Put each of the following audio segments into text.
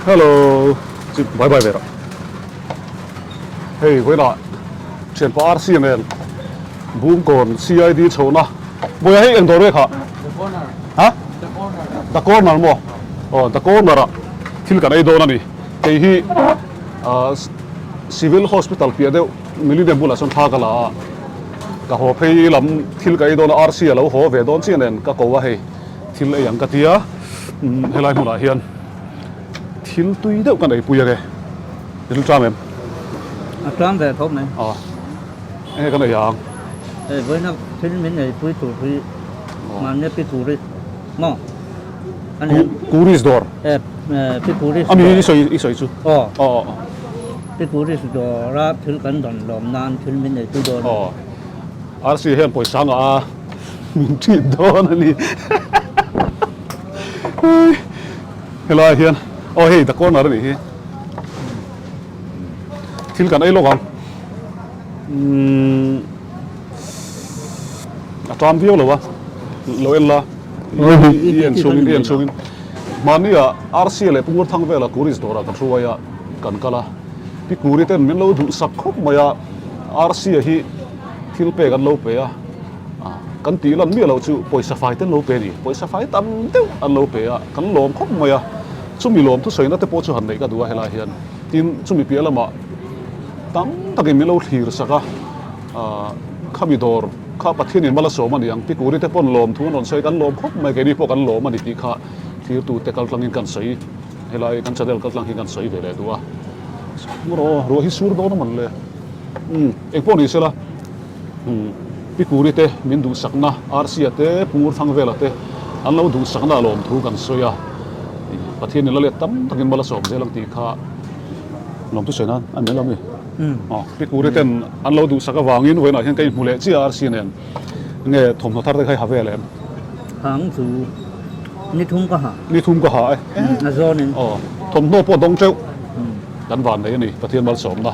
Hello chi bye bye ve rawh. Hei vawiinah thianpa RC nen Bungkawn CID chhohna Bawiha hei eng dawr nge kha? The Corner. Ha? The Corner. The Corner maw? Aw The Corner ah thil kan ei dawn a ni. Kei hi Civil Hospital piah deuh Millennium bulah chuan thla ka la a, ka haw phei lam thil ka ei dawn a RC a lo haw ve dawn chiah nen ka ko a hei thil ei ang ka ti a, helai hmunah hian thil tui deuh kan eipui ange, i thil tlam em? A tlam ve khawp mai. Aw, enge kan ei ang? Hei vawiina thil min eipui tur hi mahni pi Kuris maw? Kuris dawr. Pi Kuris dawr. Ami i sawi i sawi chu. Aw. Aw aw. Pi Kuris dawra thil kan dawn lawm nan thil min eipui dawn. Aw. RC hian pawisa ngah a min treat dawn a ni. Helai hian aw hei the corner a nih hi. Thil kan ei lawk ang. Umm a tam viau lo a lo en la i en chhungin i en chhungin mahni ah Arsia leh Pungurthang vela Kuris dawrah kan hruai a kan kal a pi Kuri ten min lo duhsak khawp mai a Arsia hi thil pek an lo pe a kan tih lan miah loh chu pawisa fai te an lo pe a ni pawisa fai tam deuh an lo pe a kan lawm khawp mai a chumi lawm thusawi na te pawh chu han neih ka duh a helai hian tin chumi piah lamah Tam takin min lo thlir sak a, khami dawr kha Pathianin mal a sawm a ni ang, Pikuri te pawn lawm thu an rawn sawi, kan lawm khawp mai, keini pawh kan lawm a ni tih kha thlirtute kaltlangin kan sawi, helai kan channel kaltlang hi kan sawi ve leh duh a. Rawh, ruah hi sur dawn a man le. Umm, engpawh ni sela, umm, Pikuri te min duhsakna, Arsia te, Pungurthangvela te an lo duhsakna lawm thu kan sawi a, Pathianin la let tam takin mal a sawm zel ang tih kha. Lawmtu sawi nan a ni lo mi? Aw, Pi Kuri ten an lo duhsak avangin vawiinah hian ka inhmu leh chiah a RC nen. Nge thawmhnaw thar te kha i ha vel em? Hang chu ni thum ka ha. Ni thum ka ha e. A zawnin. Aw, thawmhnaw pawh dawng teuh. Kan van nei a ni, Pathian malsawmna.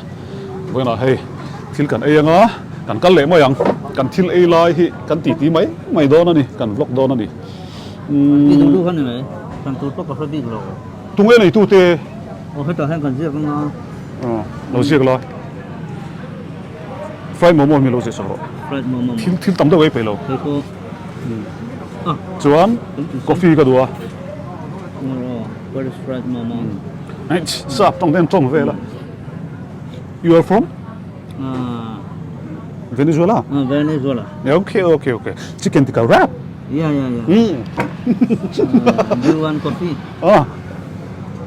Vawiinah hei thil kan ei anga kan kal leh mai ang. Kan thil ei lai hi kan titi mai mai dawn a ni, kan vlog dawn a ni. Ti duh duh kha ni mai, kan tur pawh ka hre bik lo. Tunge neitute? Aw hetah hian kan ziak anga. Aw lo ziak la. Fried momo hi lo ziak sak rawh. Fried momo. Thil thil tam deuh ei peih lo. Hei pawh. Ah. Chuan coffee ka duh a. Aw what is fried momo? Hei sap tawng ten tawng vel a. You are from? Ah. Venezuela? Ah Venezuela. Okay okay okay. Chicken tikka wrap. Yeah yeah yeah. Do you want coffee? Ah.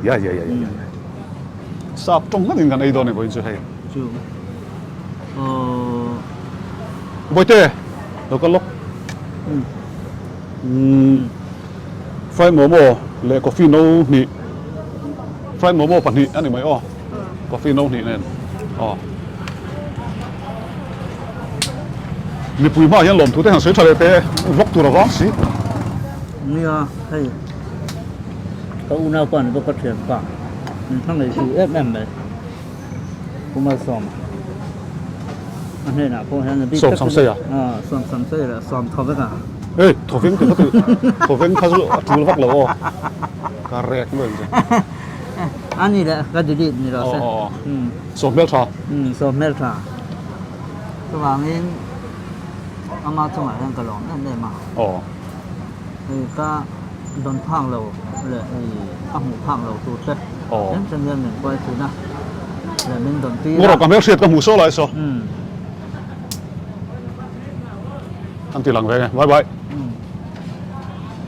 Yeah yeah yeah yeah. Sap tawng ngatin kan ei dawn e vawiin chu hei. Chu. Aww. Bawihte, lo kal lawk. Umm. Fried momo leh coffee no hnih. Fried momo pahnih a ni mai aw. Coffee no hnih nen. Aw. Mipui hmaah hian lawmthu te han sawi tha leh teh vlog tur a vang si. Nia hei ka unaupa ni bawk ka thianpa min hmangaih su em em mai Pu Malsawma a hnenah pawh hian a bik Sawm sam sei a? Aw sawm sam sei leh sawm thaw vek a. Hei thaw veng te kha chu thaw veng kha chu a tul vak lo aw ka rek luai ang che. A ni leh ka delete ni rawh se. Aw aw sawm hmeltha. Sawm hmeltha. Chuvangin ama chungah hian ka lawm em em a. Aw. Hei ka dawn phak lo leh hei ka hmuh phak lo tur te Aw. tlem tlem hian min kuai thin a leh min dawn tir a. Ngawrawh ka hmelhriat ka hmuh saw lai saw. An ti lang ve nge. Bye bye.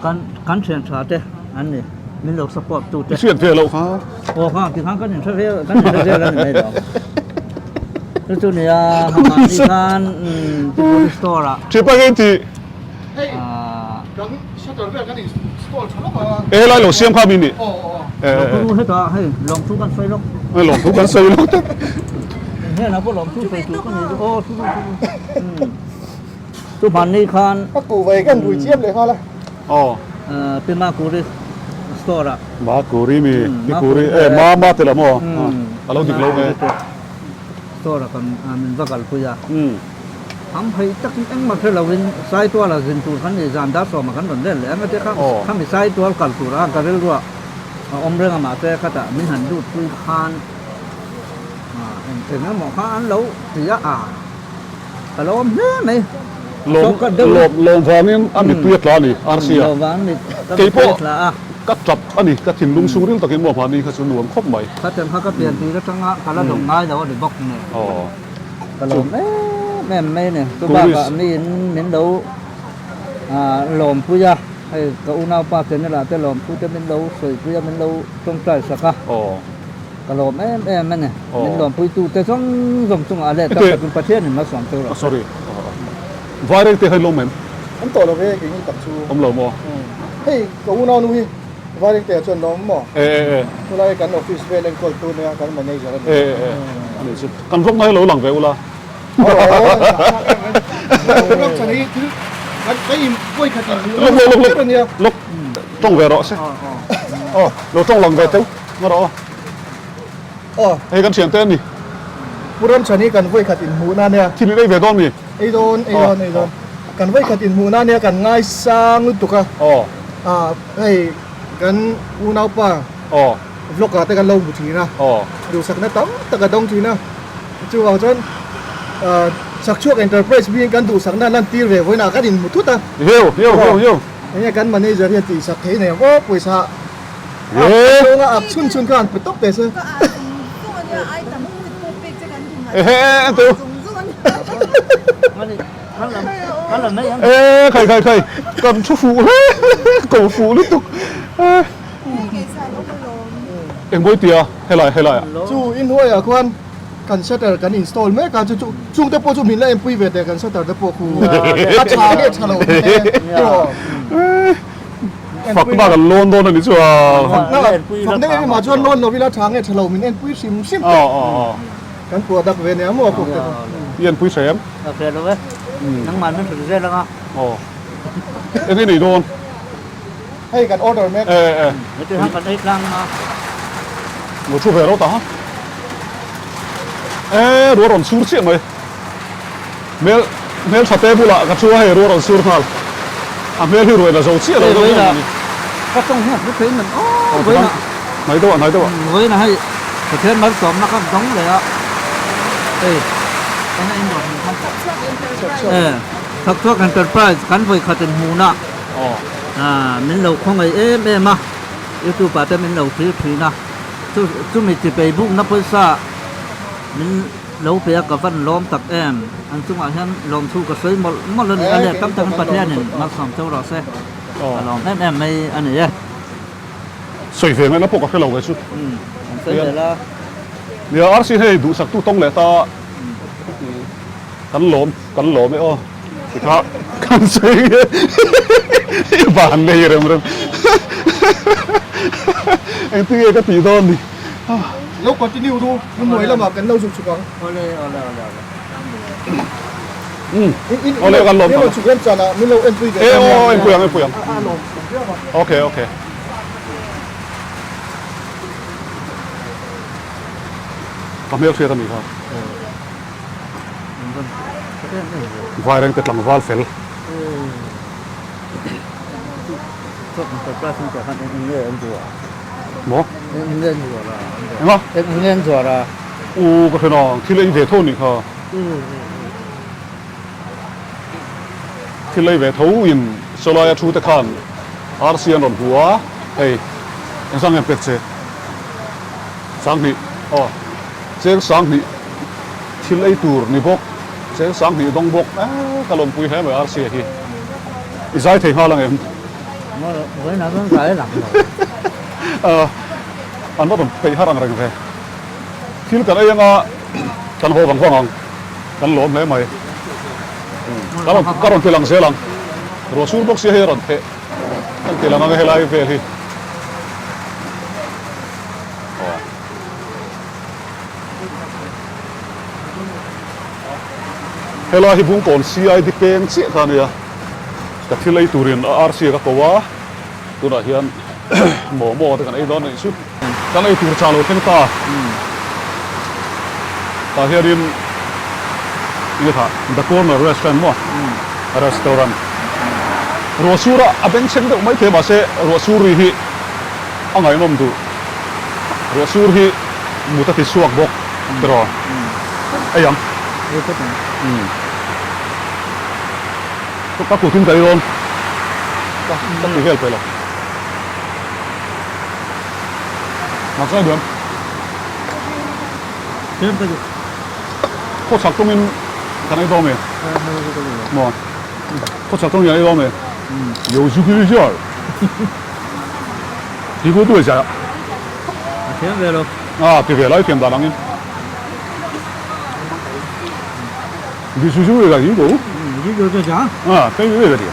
Kan kan thian tha te an ni. Min lo support tu te. I hriat ve loh kha. Aw kha ti khan kan inhre ve kan inhre vel a ni mai lo. Chu chu nia mahni khan Tipuri store ah. Thipa nge ti. Hei kan shutter vel kan install tha lawk a. E helai lo siam kha mi ni. Aw aw. Lawmthu hetah hei lawmthu kan sawi lawk. Hei lawmthu kan sawi lawk te. Hnenah pawh lawmthu sawi tur ka nei aw thu thu thu. Chu hmanni khan. Ka kuh ve kan rui chiam leh nghal a. Aw. Pi Makuri store ah. Makuri mi Pi Kuri e Mama te lam aw a lo dik lo nge. Store ah kan min va kalpui a. Tham phei takin engmah hre loin Saituala zin tur kan ni zan dar sawmah kan rawn vel leh ang a tia kha khami Saitual kal tur a ka rilruah. A awm reng a mahse khatah min han lut pui khan eng eng emaw kha an lo ti a a ka lo awm hle mai. Lawm lawm lawm vangin a mittui a tla a ni RC a. Lawm vangin mit ka mittui a tla a. Ka tap a ni ka thinlung chhungril takin maw mahni kha chu nuam khawp mai. Khatem kha ka pian tir atanga ka la dawng ngai lo a ni bawk nen. Ka lawm em em mai a ni. Chu bakah miin min lo lawmpui a, hei ka unaupa channel ah te lawmthu te min lo sawipui a, min lo tawngtai sak a. Ka lawm em em a ni. Min lawmpuitu te zawng zawng chungah a let tak takin Pathianin malsawm chu rawh se. Sorry. Vaireng te kha i lawm em? Awm tawh lo ve keini tak chu. Awm lo maw? Hei ka unaunu hi Vaireng te ah chuan lawm maw? E e e. Chulai kan office vel enkawl tu nia kan manager a ni. E e e. A nih chu. Kan vlog na hi lo lang ve ula. Lawk lawk lawk lawk lawk tawng ve rawh se. Aw lo tawng lang ve teuh nga rawh aw. Hei kan thian te a ni. Pu Ramchhan hi kan vawikhat inhmuhna ania. Thil in ei ve dawn mi? Ei dawn, ei dawn, ei dawn. Kan vawikhat inhmuhna ania kan ngaisang lutuk a. Aw. Hei kan unaupa vlog ah te kan lo hmu thin a. Duhsakna tam tak a dawng thin a. Chuvang chuan Chakchhuak Enterprise biin kan duhsakna lan tir ve vawiinah kan inhmu thut a. Hiu, hiu, hiu, hiu. Enge kan manager hian tihsak thei nei ang aw pawisa a zawnga ak chhun chhun kha han pe tawp teh se. Ehe en teu. E khai khai khai kan thu fuh hle ko fuh lutuk. Eng bawi tia helai helai ah. Chu inhnuai ah khuan kan shutter kan install mek a chu chu chung te pawh chu min la enpui ve teh kan shutter te pawh khu a tha nge tha lo te tiraw. Fak bak an lawn dawn a ni chu a. Fak deuh em mah chuan lawn lo ila tha nge tha lo min enpui hrim hrim teh. Kan puah dak ve nia maw a kawk te kha. I enpui hre em? Ka hre lo e. Nangmah min hrilh zel anga. Aw. Eng nge nei dawn? Hei kan order mek. E e. Heti hang kan ei tlang a. Lo thu ve ro ta ha. E ruah rawn sur chiah mai. Hmel hmel tha te bulah ka thu a hei ruah rawn sur nghal. A hmel hi ruain a zo chiah lo deuh deuh a ni. Ka tawng hian hmu thei man aw vawiin ah. Hnai deuh ah hnai deuh ah. Vawiin ah hei Pathian malsawmna kha dawng leh a. Hei eng a in ruah hmuh kha. E Thakchhuak Enterprise kan vawikhat in hmuhna. Min lo khawngaih em em a, YouTube ah te min lo thlir thin a, chu chumi chipei bukna pawisa min lo pe a ka van lawm tak em, an chungah hian lawmthu ka sawi mawlh mawlh a ni, a let tam takin Pathianin malsawm cheu rawh se, ka lawm em em mai a ni e. Sawi ve ngaihna pawh ka hre lo ve chu. An sawi ve la. Nia RC hei duhsaktu tawng leh ta. Kan lawm, kan lawm e aw. Tikha kan sawi nge i van nei rem rem. Engtin nge ka tih dawn ni. Lo continue ru, hnuai lamah kan lo zuk chhuk ang. Awle awle awle awle. Umm awle kan lawm Min lo chhuk rem chanah min lo enpui ve E aw enpui ang enpui ang. Okay okay. Ka hmelhriat a nih kha. Vaireng te tlangval fel. Maw? Enga? U ka hre nang, thil ei ve tho nih kha. Thil ei ve tho in sawlaia thu te khan arsi an rawn hmu a, hei engzah nge an pek che? Sanghnih aw. Cheng sanghnih thil ei tur ni bawk, cheng sanghnih dawng bawk eh ka lawmpui hle mai RCA hi. I zai thei nghal ang em? An va rawn peih har ang reng ve. Thil kan ei anga kan haw vang vang ang, kan lawm hle mai. Ka rawn ka rawn ti lang zel ang. Ruah sur bawk sia hei a rawn theh kan ti lang ang e helai vel hi. Helai hi Bungkawn CID peng chiah kha a nia, ka thil ei turin a arsi ka ko a, tunah hian momo te kan ei dawn a nih chu. Kan ei tur chah lo thleng ta, tah hianin enge kha The Corner Restaurant maw restaurant ruah sur a bengchheng deuh maithei mahse ruah sur ri hi. A ngaihnawm duh. Ruah sur hi mut a ti chhuak bawk tiraw? Ei ang. Ei phawt ang. Umm. Ka kut in ka ei dawn. Ka ka ti vel peh lo. Mak zai duam. Tlem ka duh. Khaw chhak tawngin kan ei dawn e. Maw? Khaw chhak tawngin kan ei dawn e. Yo zu khi ziar. Ti ku tu e zia. A thiam ve lo. A ti ve lai thiam dan angin. Di su su e ga yi go. Yi go cho cha. A, kai ve ga di.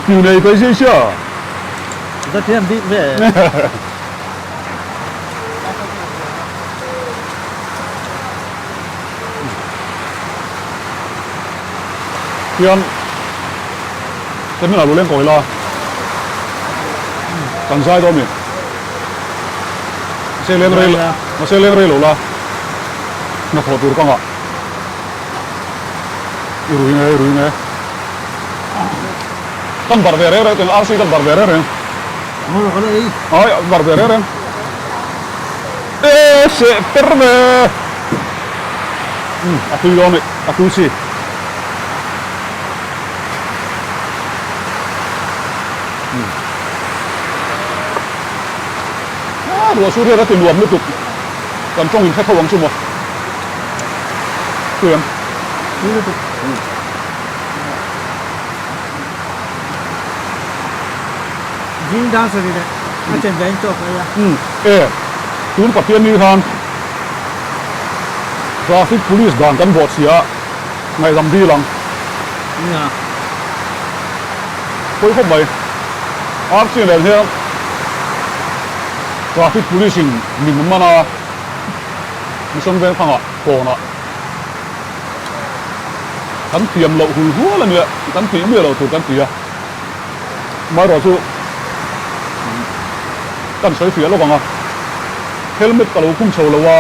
Piu nei kai se sia. Ka thiam bik ve. Hian seminar lo leng kawi la kan zai dawn mi mahse leng rei mahse leng rei lo la hnathawh tur ka ngah i rui nge i rui nge kan barh ve reng reng teng arsi kan barh ve reng reng ai barh ve reng reng e seh per ve umm a tui dawn e a tui chi umm a ruah sur hian a ti nuam lutuk kan tawng in hre tho ang chu maw tui em tui lutuk umm. Zing dan sarih leh a chen ve in chawk ei a. Umm e, tun Pathian ni khan Traffic Police dan kan bawh chhia a, ngaihdam dil ang. Nia. Pawi khawp mai. RC nen hian Traffic Police in min man a, Mission Vengthangah kawnah kan thiam loh hul hual a nia, kan tih miah loh tur kan ti a. Amaherawh chu kan sawi fiah lawk ang a, helmet ka lo khum chho lo a,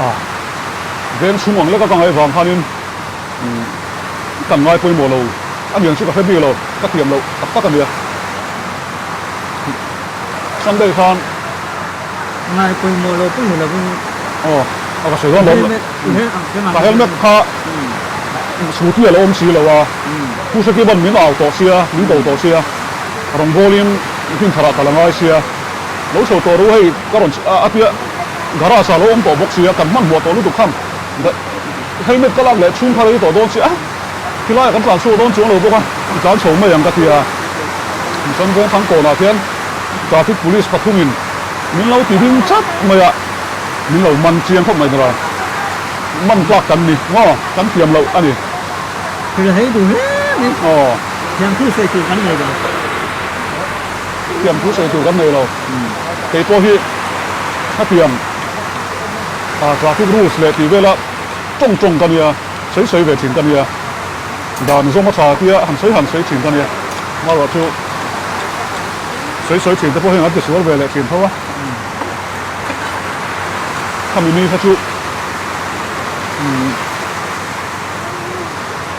ah veng chhung ang leka ka ngaih vang khanin kan ngai pawimawh lo a niang chu ka hre bik lo, ka thiam loh tak tak a nia. Sunday khan. Ngai pawimawh lo pawh ni lovin. Aw, a ka sawi dawn lo. Ka helmet kha scooty a lo awm si lo a, Pu Hrekiban min au tawh sia, min ko tawh sia, rawngbawlin hmun tharah ka la ngai sia, lo chho tawh ru hei ka rawn a tia garage ah lo awm tawh bawk sia, kan hmanhmawh tawh lutuk khan helmet ka lak leh chhung kha rei tawh dawn sia, khilaiah kan tlan chhuak dawn chuang lo bawk a, i tlan chho mai ang ka tia, Mission Vengthlang kawnah khian traffic police pathumin min lo ti ding chat mai a, min lo man chiang khawp mai tura man tlak kan ni maw kan thiam loh a ni. Thil hei duh hle mai. Aw. Thiam thu sawi tur kan nei lo. Thiam thu sawi tur kan nei lo. Kei pawh hi hetiang traffic rules leh tih vela tawng tawng ka nia, sawi sawi ve thin ka nia, dan zawng a tha tia han sawi han sawi thin ka nia. Amaherawh chu sawi sawi thin te pawh hian an tisual ve leh thin tho a. Khami ni kha chu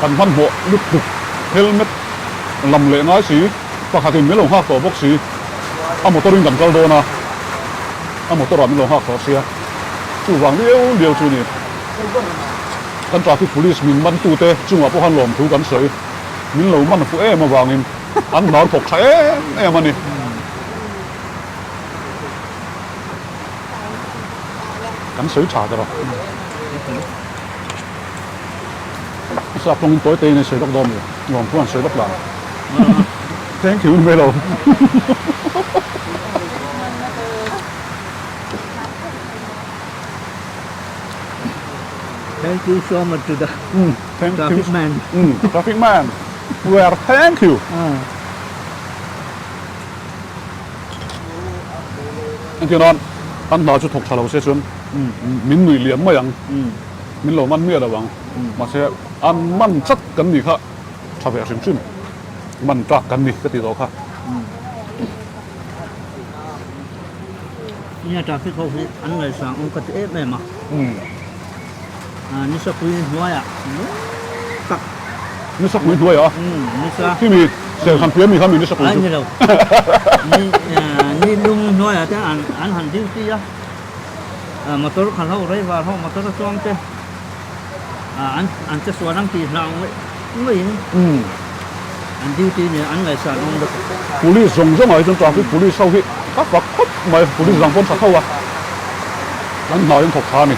kan hmanhmawh lutuk helmet lam leh ngai si pakhatin min lo nghak tawh bawk si a motor in kan kal dawn a a motor ah min lo nghak tawh sia chuvang liau liau chu ni kan traffic police min man tute chungah pawh khan lawmthu kan sawi min lo man fuh em avangin an hnar thawk tha em em a ni. Kan sawi tha ta rawh. Sap tawngin tawi teiin an sawi lawk dawn mi? Nuam pawh an sawi lawk dan. Thank you ni mai lo. Thank you so much to the traffic man. Traffic man. We are thank you. Engtin a an hna chu thawk tha lo se chuan min nuih liam mai ang, min lo man miah lo ang. Mahse an man chat kan nih kha tha ve hrim hrim, man tlak kan ni ka tih tawh kha. Nia traffic ho hi an ngaihsang awm ka ti em em a, nisa pui hnuaiah tak. Nisa pui hnuai ah. Nisa. Khi mi serhhan pui ami kha mi nisa pui chu. Ai ni lo. Ni ni lum hnuai ah te an an han duty a. Motor khalh ho driver ho motor a chuang te an an che sual ang tih hlau ngawih ngawih in an duty nia an ngaihsan awm bawk. Police zawng zawng ah hi chuan traffic police ho hi ka fak khawp mai police dang pawn tha tho a an hna hi an thawk tha a ni.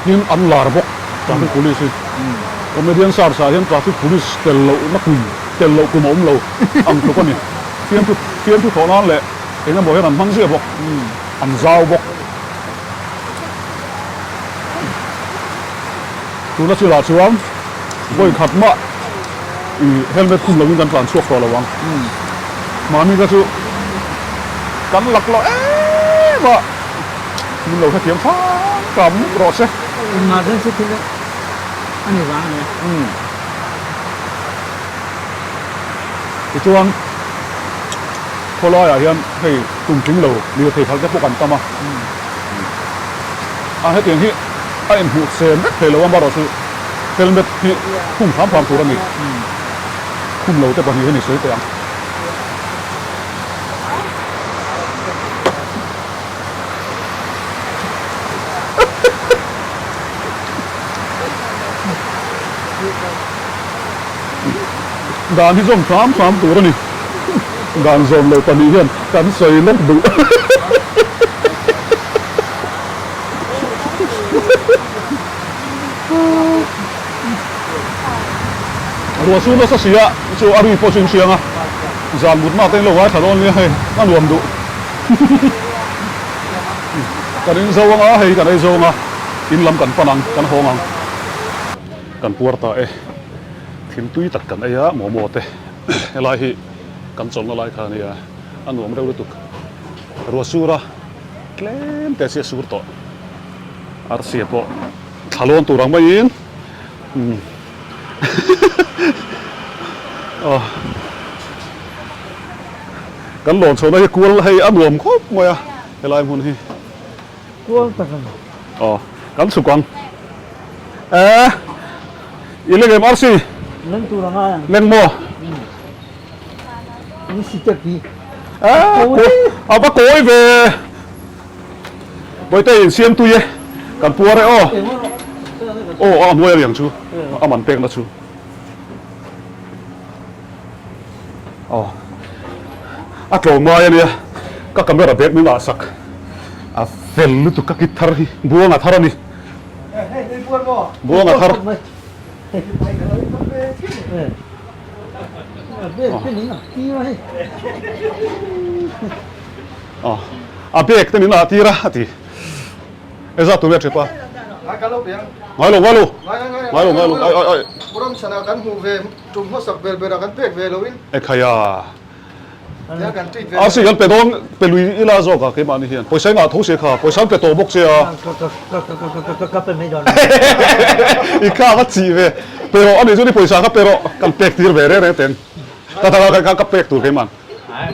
Tin an lar bawk traffic police hi comedian search ah hian traffic police tel loh na kum tel loh kum a awm lo ang tluk a ni fiamthu fiamthu thawh nan leh eng emaw hian an hmang ziah bawk an zau bawk tuna chilah chuan vawi khat mah ih helmet khum lovin kan tlan chhuak tawh lo ang mahni kha chu kan lak loh em a min lo hrethiam hram hram rawh se. Emergency thil a ni vang a nia. Tichuan khawlaiah hian hei tum tling lo lirthei khalh te pawh kan tam a, a hetiang hi a inhmuh sen vek thei lo a amaherawhchu helmet hi khum hram hram tur a ni, khum lo te pahnih hi ni sawi teh ang. Dan hi zawm hram hram tur a ni. Dan zawm lo pahnih hian kan sawi lawk duh. Ruah chu nasa si a, chu a ri pawh chu in hriang a, zan mut mak te in lo ngaithla dawn nia hei, a nuam duh. Kan in zo anga hei kan ei zawng a, in lam kan pan ang, kan hawng ang. Kan puar ta e, thil tui tak kan ei a, momo te helai hi kan chawlhna lai kha a nia, a nuam reuh lutuk. Ruah sur a tlem te chi a sur tawh, arsia pawh thla lawn tur ang maiin umm aw kan lawn chhohna hi kual hei a nuam khawp mai a helai hmun hi. Kual tak a ni. Aw kan chhuk ang eh i leng em arsi? Leng tur a ngai ang. Leng maw? In si tep hi. Eh a va kawi ve. Bawihte in siam tui e kan puar e aw. Aw a hnuai a riang chu a man pek na chu. Aw a tlawm ngai a nia ka camera bag min ah sak a fel lutuk ka kit thar hi buanga thar a ni. Buanga thar. Aw a bag te min ah tir a a ti. Eza tur nge trip a? Ngai lo ngai lo ngai lo ngai lo ai ai ai. Ram chhanah kan hmuh ve tum hmasak ber berah kan pek ve loin. Ekhaya. Arsi kan pe dawn pe lui ila zawk a keimahni hian pawisa engah tho se kha pawisa an pe tawh bawk che a. Ka pe mai dawn. I kha va chih ve pe rawh ani chuan i pawisa kha pe rawh kan pek tir ve reng reng teng. Ka ka ka pek tur keimah.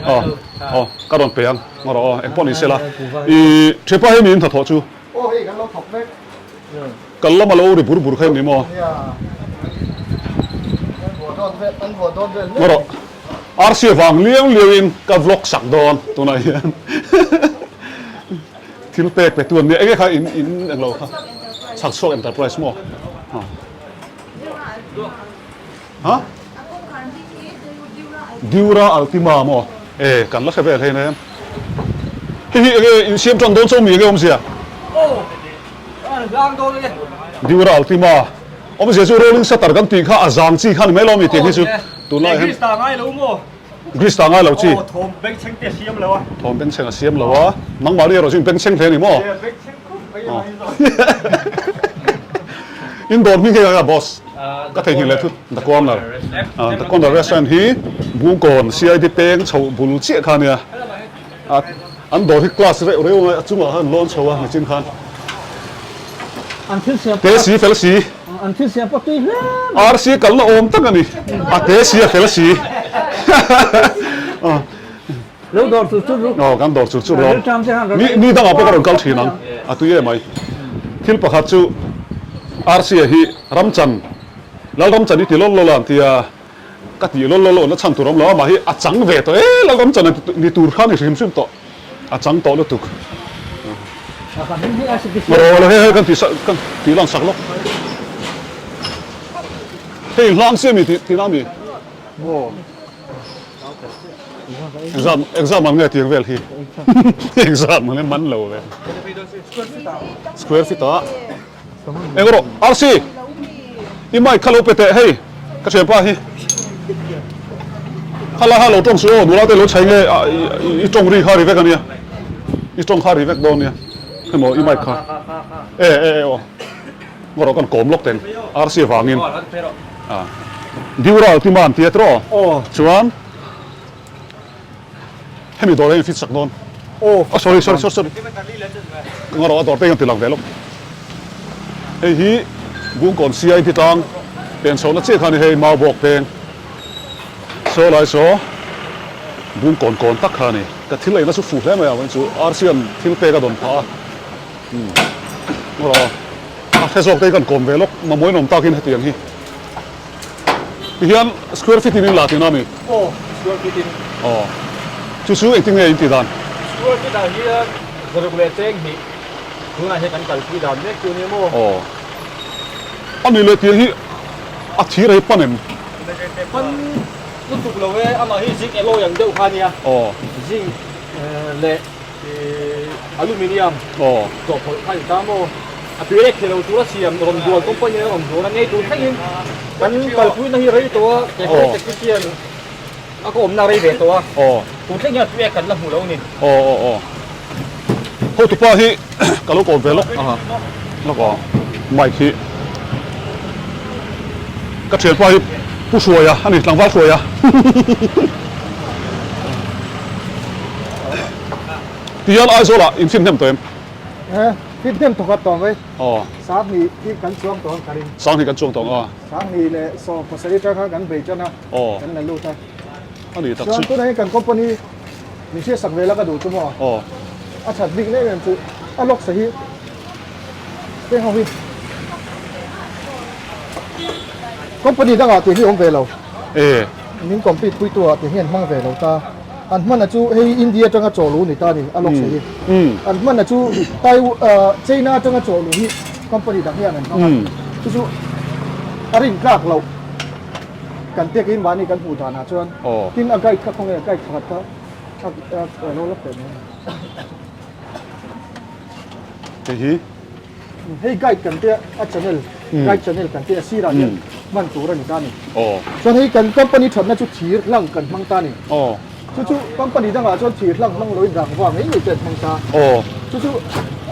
Aw aw ka rawn pe ang ngaw rawh aw engpawh ni sela i thipa hi mi in hnathawh chu Aw hei kan lo thawk mek. Kal lama lo ri bur bur kha em ni maw? Nia an vuah dawn vel an vuah dawn vel mek. Ngaw rawh RC vang liau liau in ka vlog sak dawn tunah hian thil pek pe tu an nia enge kha in in englo kha Chhakchhuak Enterprise maw? Ha? Dura Altima maw? E, kan la hre vel hei nen. Hei hi enge insiam tan dawn chauh mi enge awmzia? Dura Altima awmzia chu rolling shutter kan tih kha a zang chi kha ni mai lo mi tih hi chu tunlai hian Grease ta ngai lo maw? Grease ta ngai lo chi. Thawm bengchheng te a siam lo a. Thawm bengchheng a siam lo a. Nangmah ri erawh chu in bengchheng hle a ni maw? Bengchheng khawp mai a. In dawr hming hei a boss. Ka theihnghilh leh thut The Corner. The Corner restaurant hi Bungkawn CID peng chhoh bul chiah kha a nia. An dawr hi class reuh reuh a chungah khan an lawn chho a nichin khan. Te si fel si. An thil siam pawh tui hle mai. RC kalna awm tak a ni. A te si a fel si. Lo dawr chur chur ru. Aw kan dawr chur chur rawh. Ni ni dangah pawh ka rawn kal thin ang. A tui em mai. Thil pakhat chu Rca hi Ramchan, Lalramchan i ti lawl lawl a an ti a, ka tih lawl lawl awhna chhan tur awm lo a, amah hi a chang ve tawh e, Lalramchan a ni tur kha a ni hrim hrim tawh, a chang tawh lutuk. Maw hei hei kan tih sak kan tih lan sak lawk. Hei hlang si a mi tih tihna a mi? Exam exam ang nge tiang vel hi exam ang man lo ve square feet ah eng rawh RC i mic kha lo pe teh hei ka thian pa hi kha la ha lo tawng su aw nula te lo chhai nge i tawng ri kha ri vek ania i tawng kha ri vek dawn nia hemaw i mic kha e e e aw Ngawrh kan kawm lawk teng RC vangin a Dural tima an tia tawh aw chuan hemi dawr hian fit sak dawn aw sorry sorry sorry sorry ngawrh a dawr te hian ti lang ve lawk hei hi Bungkawn CID tlang pen chhohna chiah kha a ni hei mau bawk peng saw lai saw Bungkawn kawn tak kha a ni ka thil eina chu fuh hle mai ang chu RC an thil pek a dawn phah a. Maw a hre zawk te hi kan kawm ve lawk mamawh in awm takin hetiang hi tihian square feet in in la tihna a mi? Aw square feet in. Aw chu chu engtin nge in tih dan? Square feet ah hian zaruk leh cheng hnih tunah hian kan kalpui dan mek chu a ni maw? Aw a ni leh tiang hi a thir ei pan em? Pan lutuk lo e amah hi zinc alloy ang deuh kha a nia. Aw zinc leh Aluminium chawhpawlh kha a ni ta maw? A tui rek thei lo tura siam rawn bual company a rawn bual a ngei tur thlengin kan kalpuina hi rei tawh a, kei technician a ka awmna rei ve tawh a, tun thleng hian tui kan la hmu lo a ni. Aw aw aw. Hotupa hi ka lo kawm ve lawk a, lawk aw mic hi ka thianpa hi Pu Hruaia a ni, tlangval Hruaia. Tihian Aizawlah in fin hnem tawh em? Eh, fin hnem thawkhat tawh mai. Aw. Sanghnih hi kan chuang tawh ang ka ring. Sanghnih kan chuang tawh ang a. Sanghnih leh 70 atang khan kan bei tan a. Aw. Kan la lut a. A ni tak chu. Chuan tunah hian kan company min hriatsak ve la ka duh chu maw? Aw. A that bik em em chu a lawk sa hi heng ho hi company dangah tih hi awm ve lo. E. Min compete puitu ah tih hi an hmang ve lo ta. An hman a chu hei India atanga chaw lu ni ta ni a lawk sa hi. An hman a chu China atanga chaw lu hi company dang hian an hmang a. Chu chu a rin tlak loh kan pek in mahni kan hmuh danah chuan tin a guide kha khawnge guide pakhat kha a lo la pe mai. Hei hi. Hei guide kan te a channel guide channel kan te a sirah hian hman tur a ni ta a ni. Chuan hei kan company thatna chu thir hlang kan hmang ta a ni. Chu chu company dangah chuan thir hlang hmang loin rangva mai mai te an hmang ta. Chu chu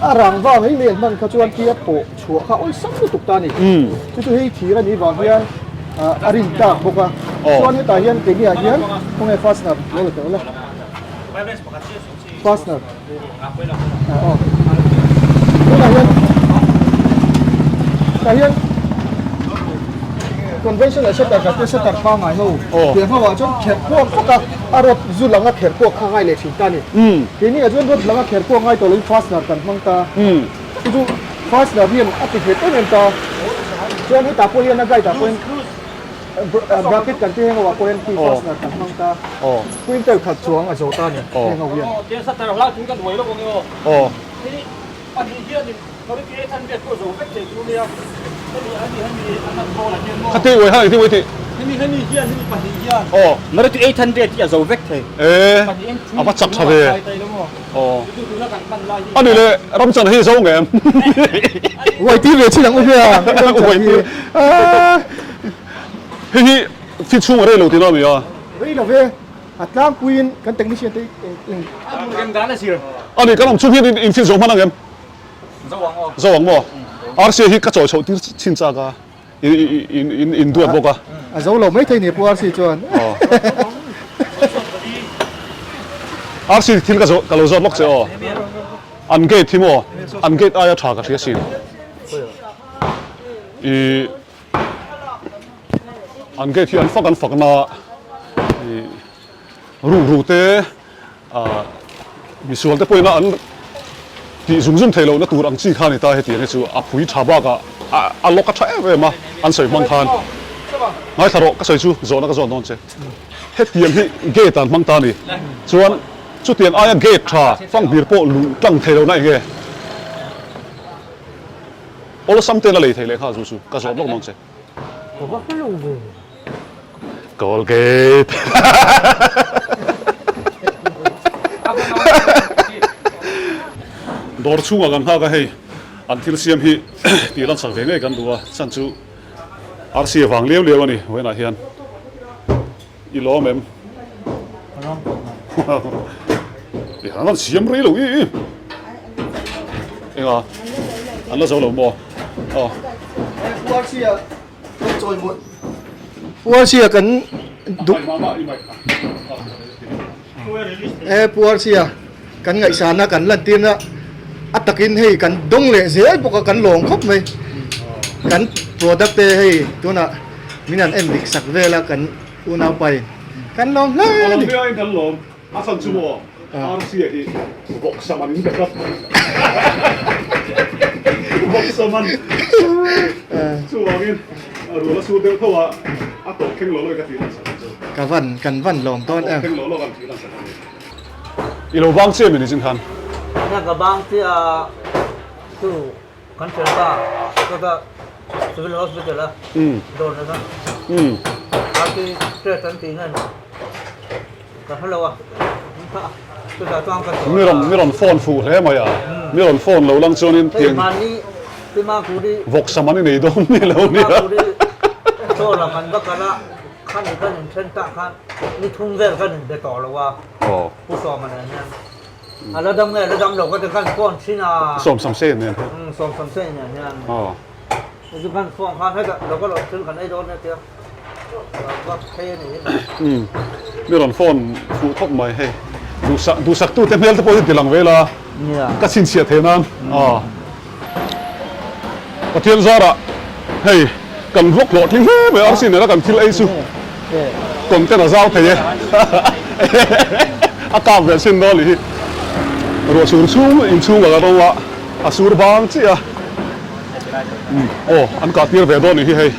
a rangva mai mai an hman kha chuan tia pawh chhuah kha awlsam lutuk ta a ni. Chu chu hei thir a nih vang hian a rin tak bawk a. Chuan hetah hian keiniah hian khawnge fastener lo la tawh la. Fastener. Aw. Tunah hian tah hian conventional shutter khat te shutter pangngai ho tiang ho ah chuan kherh kuak vak a a rod zu langa kherh kuak kha ngai leh thin ta a ni. Keini ah chuan rod langa kherh kuak ngai tawh loin fastener kan hmang ta. Chu chu fastener hian a ti nghet em em ta. Chuan hetah pawh hian a guide ah pawh hian Bracket kan tih heng ho ah pawh hian key fastener kan hmang ta. Quintal khat chuang a zo ta a ni heng ho hian. A va chak tha ve. A ni le Ramchan hi zo ngem. Uai tir ve chin ang u hia. Uai tir. Hei hi thil chhung a rei lo tihna a ni a. Rei lo ve, a tlangpuiin kan technician te eng. A ni, kan awm chhung hian in thil zo hman ang em? Zo ang maw? Rca hi ka chawi chhoh tir chin chak a, in duat bawk a. A zo lo maithei ni Pu Rc chuan. Rc thil ka lo zawt lawk che aw. An gate hi maw? An gate aia tha ka hria sin. I an gate hi an fak an fak na i ruk ruk te ah misual te pawhin a an. Tih zung zung theih lohna tur ang chi kha a ni ta hetiang hi chu a phui tha bakah a lawk a tha em em a, an sawi hmang khan ngaithla rawh ka sawi chu zawhna ka zawt dawn che. Hetiang hi gate an hmang ta a ni. Chuan chutiang aia gate tha fanghmir pawh luh tlang thei lohna eng nge? Awlsam ten a lei thei leh nghal chu chu ka zawt lawk dawn che. Ka va hre lo ve. Colgate. Dawr chhungah kan nghak a hei an thil siam hi tih lan sak ve ngei kan duh a chhan chu Arsi avang liau liau a ni vawiinah hian i lawm em? Ka lawm tawh mai. I han siam rei lo i. Enga an la zo lo maw? Aw. Pu Arsi-a kan chawi mawlh. Pu Arsi-a kan duh. E Pu Arsi-a kan ngaihsana kan lantirna a takin hei kan dawng leh zel bawk a kan lawm khawp mai. Kan product te hei tunah min han en dik sak vel a kan unaupa in kan lawm hle a ni. Kan lawm. A chhan chu maw Arsia hi vawksa man in ka tlat vawksa man chuvangin rual a sur deuh tho a a tawp thleng lo lo ka tih nasa chu ka van kan van lawm dawn em thleng lo lo kan tih nasa ani i lo bang chiah mi ni chin khan nia ka bang chiah chu kan tel ta ka ka civil hospital a dawr na khan party trade an tih na Ka hre lo a, chutah chuan ka Mi rawn mi rawn phone fuh hle mai a, mi rawn phone lo lang chuanin tiang vawk sam an i nei dawn ni lo nia. Chaw lam an va kal a, khani kan inthen tah khan ni thum vel kan inbe tawh lo a, Pu Sawma nen hian. A la dam nge la dam lo ka ti khan phone thin a. Sawm sam se nen hian. Sawm sam se nen hian. Chu kan phone khan heta lo ka lo thil kan ei dawn nia tia. Mi rawn phone fuh thawk mai hei duhsak duhsak tute hmel te pawh hi tilang vel a ka chhinchhiah thei nan a Pathian zarah hei kan vlog hlawh tling hle mai arsi nena kan thil ei chu content a zau thei e a kap ve chin dawn hi ruah sur chhung inchhung a ro a a sur bang chiah a. Aw an kah tir ve dawn nih hi hei.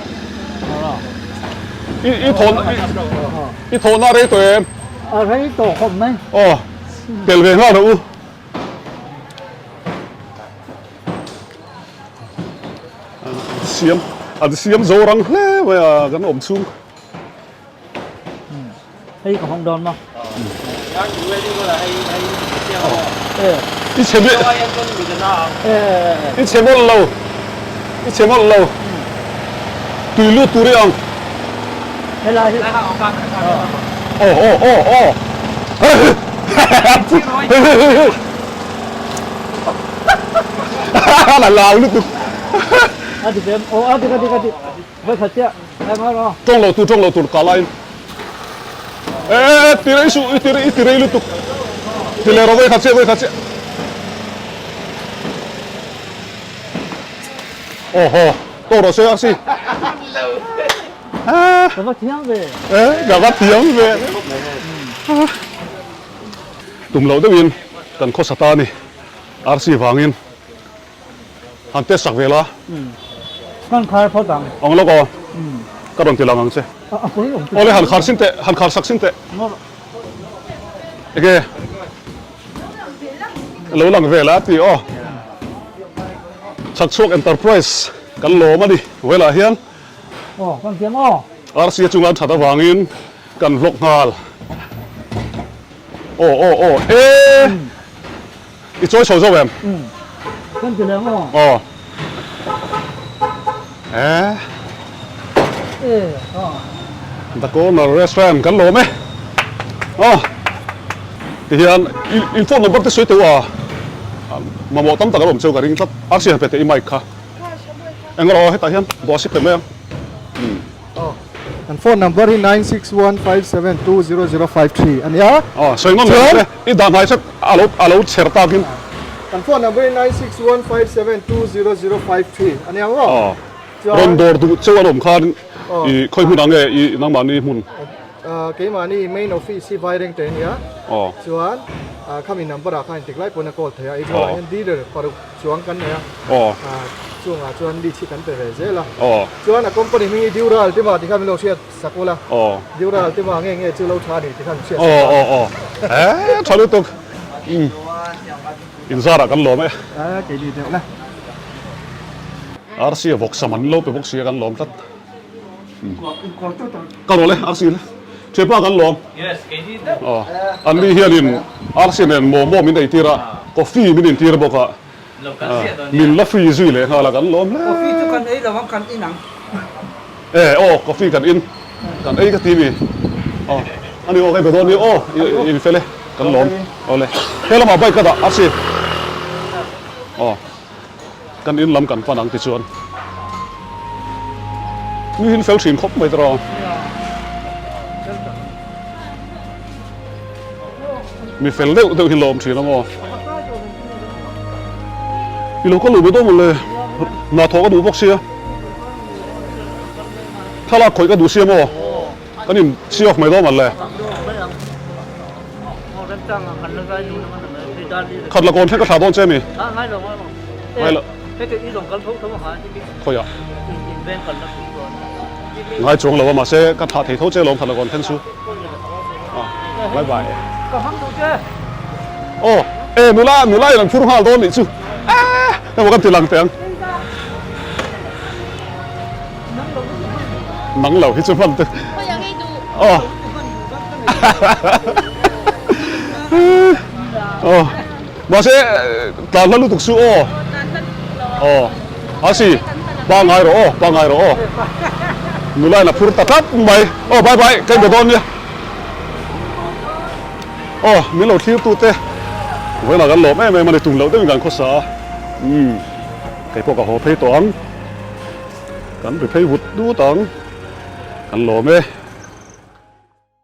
I i thawn i thawn a rei tawh em? A rei tawh khawp mai. Aw tel ve nghal rawh u. Siam an siam zo rang hle mai a kan awm chhung. Hei ka hawng dawn maw? I chhe I chhe mawlh lo I chhe mawlh lo tui lut tur i ang Helai hi Aw aw aw aw La lau lutuk A dik em aw a dik a dik a dik Vai khat chiah, ai mai rawh. Tawng lo tur, tawng lo tur ka lain. E e e, ti rei suh, i ti rei, i ti rei lutuk. Ti leh rawh, vai khat chiah, vai khat chiah. Aw haw, tawng rawh se Arsi. Ka va thiam ve. E, ka va thiam ve. Tum loh deuhin kan khawsa ta a ni, Arsi vangin. Han test sak ve la. Kan khar phawt ang. Ang lawk aw. Ka rawn ti lang ang che. Awle han khar sin teh, han khar sak sin teh. Enge lo lang ve la ti aw. Chhakchhuak Enterprise kan lawm a ni velah hian. Aw kan thiam aw. RCA chunga an that avangin kan vlog nghal. Aw aw aw e. I chawi chho zo em? Kan ti leng aw. Aw. Eh. Eh, aw. The Corner Restaurant kan lawm e. Aw. Ti hian in phone number te sawi teuh a. Mamawh tam tak a awm cheu ka ring tlat. Arsi han pe teh i mic kha. Eng rawh aw hetah hian dawh si pe mai ang. Kan phone number hi 9615720053 a ni a. Aw, sawi ngawt mai ang che. I dah hnai chat a lo a lo chher takin. Kan phone number hi 9615720053 a ni ang aw. Aw, rawn dawr duh cheu an awm khan i khawi hmun ah nge i nangmahni hmun? Keimahni main office hi Vairengte a nia, chuan khami number ah khan intik lai pawn a call thei a, Aizawl ah hian dealer paruk chuang kan nei a, chungah chuan leads hi kan pe ve zel a, chuan a company hming hi Dura Ultima tih kha min lo hriat sak ula, Dura Ultima nge nge chu lo tha a ni tih kha min hriat sak a. Aw tha lutuk, inzarah kan lawm e. Keini deuh la. Arsi a vawksam an lo pe bawk sia kan lawm tlat. Ka rawl e, Arsi le. Thianpa kan lawm. Aw, an ni hianin Arsi nen momo min eitir a, coffee min intir bawk a, min la free zui leh nghal a, kan lawm hle. Coffee chu kan ei lo ang, kan in ang. E, aw, coffee kan in, kan ei ka ti mi. Aw, ani aw, ka inpe dawn ni, aw, in fel e, kan lawm. Aw le, he lamah bike ka dah, Arsi. Aw. Kan in lam kan pan ang tichuan mi hin fel thin khawp mai tawh a. Mi fel deuh deuh hi lawm thin a maw. I lo kal luh ve dawn maw le. Hna thawh ka duh bawk sia. Thlalak khawih ka duh sia maw. Kan in see off mai dawn maw le. Khat la kawn thleng ka thlah dawn che mi? Ngai lo. Khawiah? Ngai chuang lo a mahse ka thlah thei tho che lawm khat la kawn thleng chu. Bye bye. Aw e nula nula in an phur nghal dawn nih chu. Hei kan ti lang teh ang. Nang lo hi chu hman te. Aw. Aw. Mahse tlan hla lutuk chu aw. Aw. A si. Pa ngai rawh aw, pa ngai rawh aw. Nula in a phur ta tlat mai. Aw bye bye, ka inbe dawn nia. Aw, min lo thlir tu te. Vawiinah kan lawm em em a ni, tum loh deuhin kan khawsa a. Umm. Kei pawh ka haw phei tawh ang. Kan ri phei vut dut ang. Kan lawm e.